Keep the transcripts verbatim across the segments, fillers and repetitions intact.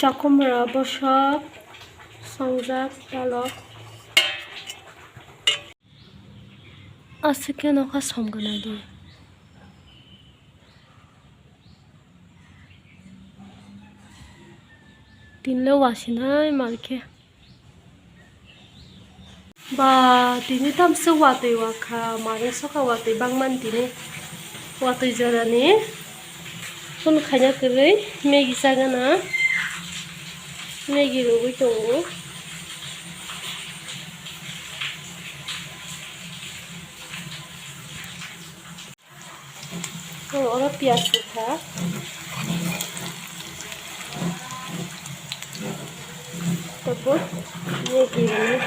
Takhumra bwswk songjak dalok. Aswk khe nokha somgwna di. Tinle wasinai malkhe. Ba, tini tamswk watwi wakha, marung sokha watwi bangmani tini. Watwi jorani phun khaina kwrwi Maggie chagana. Maggie rwgwi tongo. Oro piyaj rwkha. Tabuk Maggie rwni.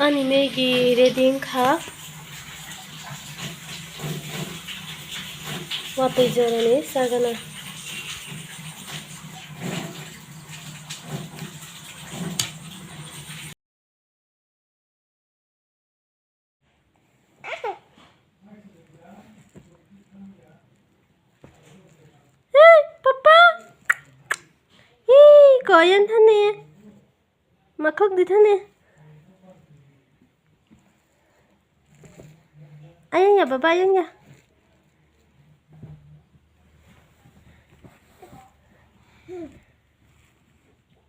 Ani Maggie ready wngkha. Watwi jorani chagana. Hey, Papa! Hi, koyan thani. Makhok di thani. Ayang ya, Baba, ayang ya.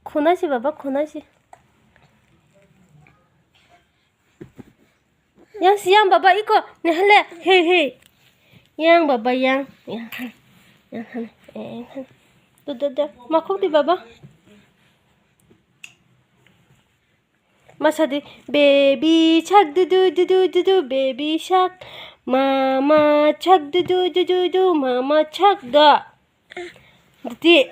Khunai si, Baba, khunai si. Yang si, yang, Baba, iko. Nehale, hei, hei. Yang, Baba, yang. Yang, han. Yang, han. Eh, yang, han. Do, do, do. Makhok di, Baba. Masa di, baby shark, du, du, du, du, du, du, baby shark. Mama shark, du, du, du, du, du, mama shark, do. Diti.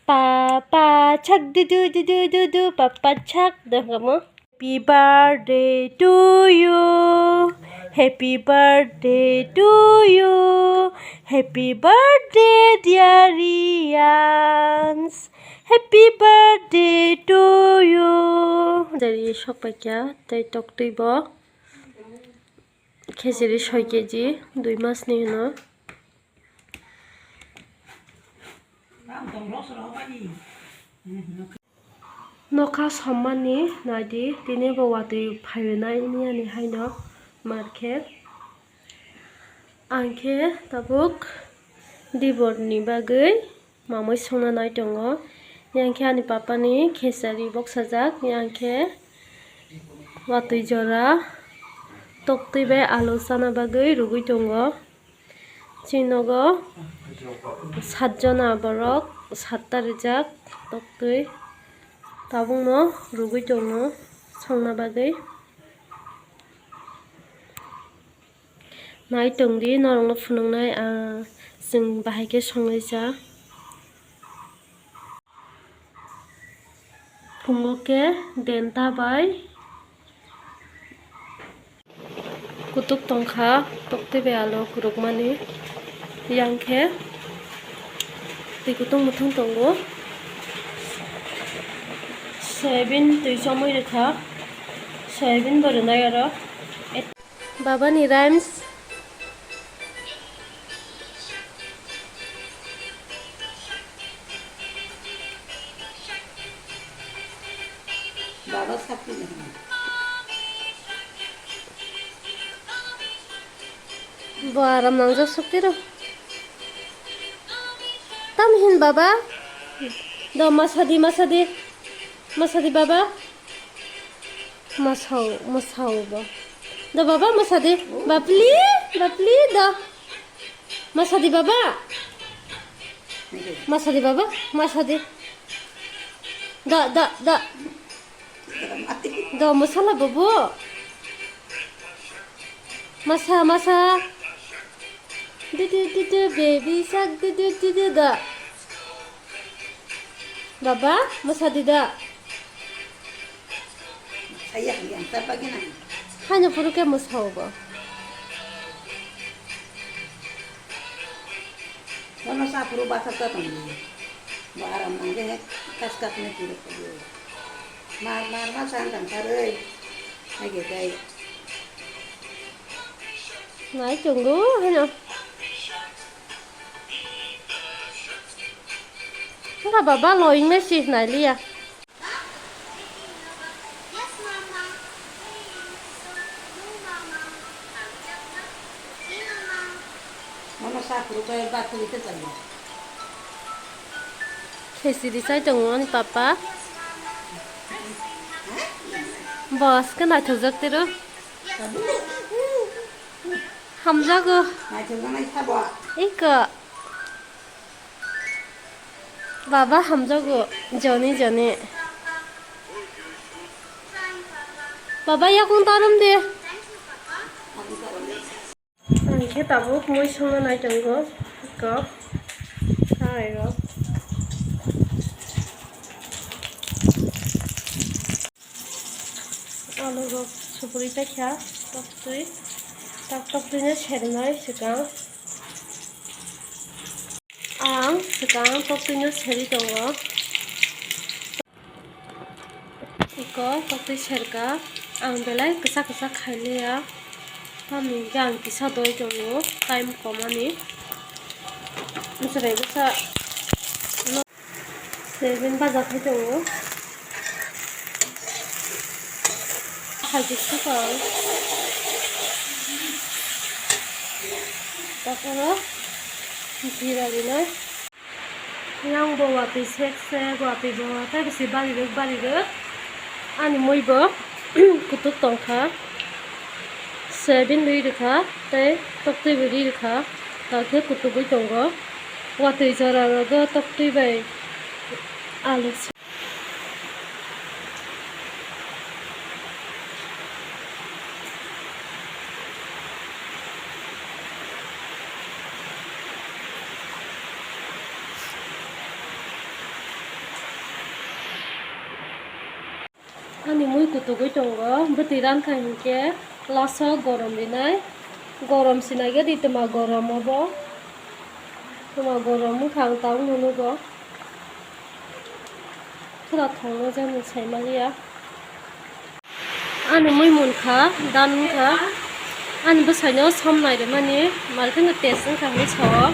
Papa shark, du, du, du, du, du, du, papa shark, do, kamu. Happy birthday to you. Happy birthday to you. Happy birthday, dear Rians. Happy birthday to you. Jari sok paikya, tei tok twi bo. Khejari soi keji, dui mas ni hwno. Nokha sommani naidi, tini bo watwi phairwnai niyani haino markhe. Ang khe tabuk diborni bagwi mamwi songna nai tongo. Yang khe ani papani khesari boksajak, yang khe watwi jora toktwi bai alu chana bagwi rwgwi tongo. Chini nogo satjona borok, satta rijak toktwi tabukno rwgwi tongo songna bagwi. Nai tongdi norokno phunuknai, ah, chwng bahai khe songwi cha. Phungo khe denta bai kutuk tongkha, toktwi bai alu kwrwkmani. Yang khe twi kutung muthung tongo. Soyabin twi chomwi rwkha. Soyabin bo rwnai oro. Baba ni rhymes. Baba sakni. Bo aram nangjak sukti ro. Tam hin baba. Do masadi, masadi. Masadi baba. Masao, masao bo. Do baba masadi. Bapli, bapli do. Masadi baba. Masadi baba, masadi. Do, do, do. Do masala bobo. Masa, masa. Du du du du, baby shark du du du du da. Baba, mwsa di da. Saya yang tapa gina. Haino phuru khe mwsa o bo. Bono sa phuru basa ta tong. Bo aram nang de kas kas ne phuru. Mar mar mar san tang saroi. Hai ge kai. Nai chungo haino. Wngkha baba loingnai si nailiya. Mama sa phuru khe ba khuli khe chaya. Khesiri chai tongo ani papa. Bos khe naithokjak tiro. Hamjago. Naithokjaknai sabo. Iko. Baba hamjago, joni joni. Baba yakung tarum de. Ang khe tabuk mui songna nai tongo. Kok. Hai ro. Alu rok supuri paikha, toktwi. Tak toktwi no sernai swkang. Ang swkang toktwi no seri tongo. Iko toktwi serka. Ang belai kwsa kwsa khailiya. Tamni hwnkhe ang kisa doi tongo, time komani. Mwchwrai bwsa. Soyabin baja khai tongo. Hajik sakang. Takoro jira rinai. Yang bo watwi sek sek, watwi bo tei bisi bari rwk, bari rwk. Ani mui bo kutuk tongkha. Soyabin ri rwkha tei toktwi bo ri rwkha. Kakhe kutugwi tongo. Watwi jora rogo toktwi bai alu. Ani mui kutugwi tongo, bwtwi rankha hinkhe last o gorom rinai, gorom sinai gadi twma gorom obo, twma gorom wngkha ang tabukno nugo, phura thongno jani saimaliya. Ani mui munkha, dan wngkha, ani bwsaino som nairwmani, markheno test wngkha hinwi sao.